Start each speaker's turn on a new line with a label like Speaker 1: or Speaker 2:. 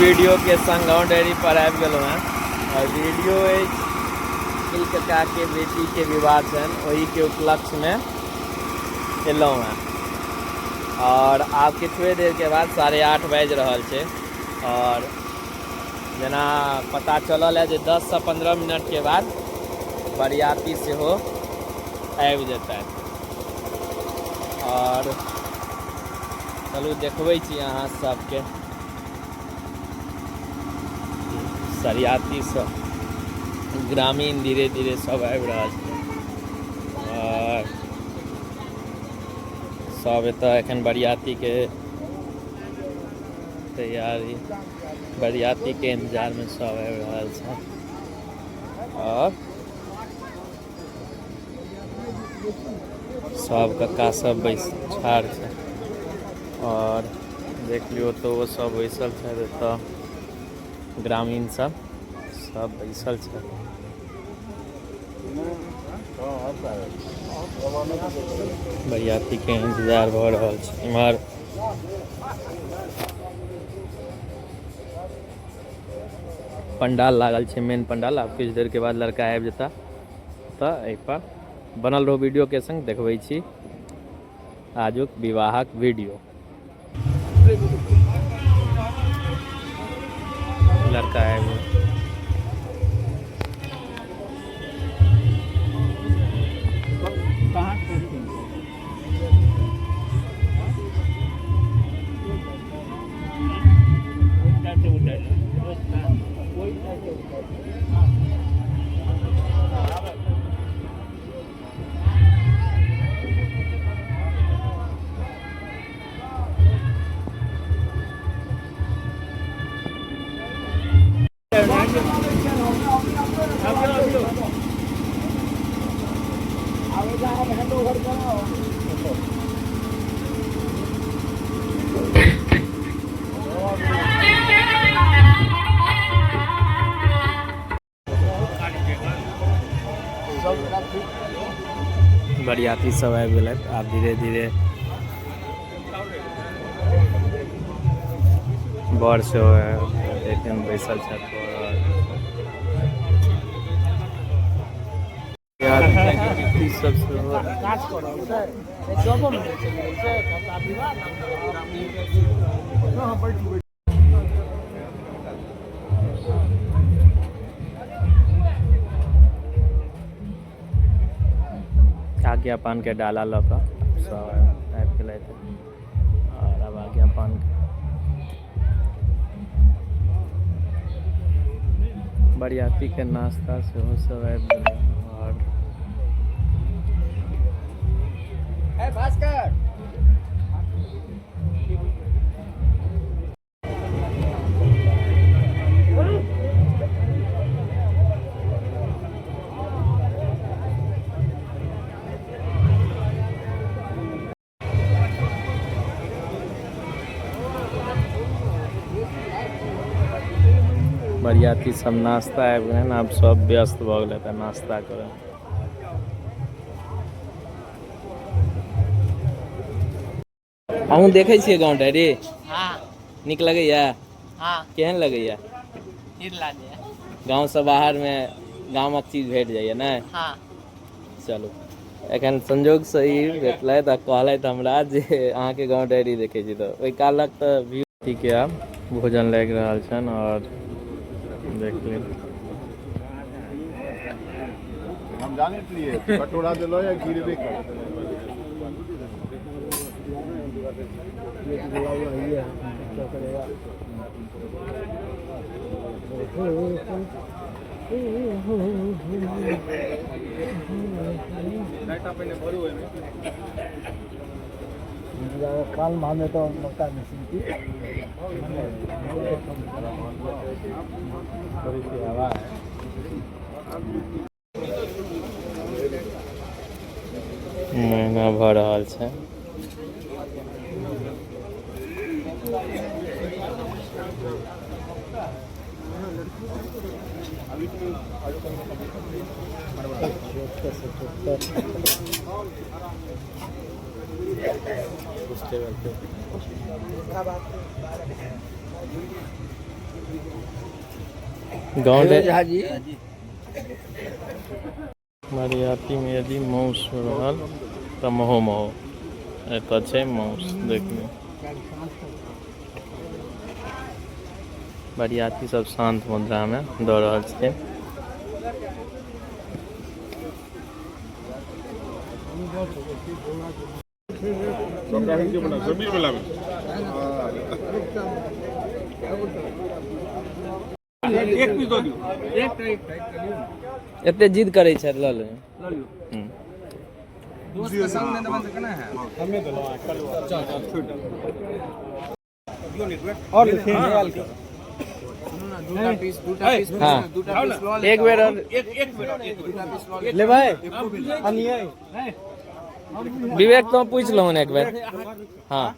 Speaker 1: Video के संग गाँव डायरी पर आबि गेलहुँ हेँ आओर वीडियो अछि अखिल काका के बेटी के विवाह छनि, ओहि के उपलक्ष्य में एलहुँ हेँ। और आब किछुए देर के बाद 8:30 बाजि रहल छै और जेना पता चलल है जे 10 से 15 मिनट के बाद बरियाती सेहो आबि जेतै। और चलू देखबै छी अहाँ सबके सरियाती सब ग्रामीण धीरे धीरे सब आबि रहल छै और सब एतऽ एखन बरियाती के तैयारी, बरियाती के इंतजार में सब आबि रहल छै। और सब कक्का सब बैस ठाढ़ छै और देख लियौ तऽ ओ सब बैसल छै एतऽ, ग्रामीण सब सब बैसल छै। बरियाती के इंतजार भऽ रहल छै। इम्हर पंडाल लागल छै, मेन पंडाल। आब किछु देर के बाद लड़का आबि जेता, तऽ एहि पर बनल रहू वीडियो के संग, देखबै छी आजुक विवाहक वीडियो। लड़का आबि गेल। बरियाती सब आबि गेलथि। आब धीरे धीरे बर सेहो एखन बैसल छथि। सब सेहो आज्ञा पान के डाला लऽ कऽ सब आबि गेलथि और आब आज्ञा पान बरियाती के नाश्ता सेहो सब आबि गेलै। और
Speaker 2: भास्कर
Speaker 1: बरियाती सब नाश्ता आबि गेलै, आब सब व्यस्त भऽ गेलै तऽ नाश्ता करऽ। अहूँ देखै छियै गाँव डायरी?
Speaker 2: हाँ।
Speaker 1: नीक लगैया?
Speaker 2: हाँ।
Speaker 1: केहन लगैया?
Speaker 2: नीक लागैया।
Speaker 1: गाँव से बाहर में गामक चीज भेट जाइया ने?
Speaker 2: हाँ।
Speaker 1: चलू, एखन संजोग से ई भेटलथि आ कहलथि हमरा जे अहाँके गाँव डायरी देखै छी, तऽ ओहि कालक तऽ व्यू ठीक है। आब भोजन लागि रहल छनि और देख लियौ।
Speaker 3: हम जानैत रहियै कटोरा देलो या गिरबे कर।
Speaker 4: काल माने तो मक्का मिशन की थोड़ी सी हवा है।
Speaker 1: महंगा भऽ रहल छै। गाँव
Speaker 4: झा जी।
Speaker 1: बरियातीमे यदि माउस रहल तऽ महो महो। एतऽ छै माउस, देखियौ। बरियाती सब शान्त मुद्रामे दऽ रहल छथिन।
Speaker 3: सबटा हिंदी बना जमीन वाला में।
Speaker 1: एते जिद करै छथि, लऽ ले। हँ, एक बेर और लेबै। विवेक, तो पूछि लहुन एक बेर। हँ।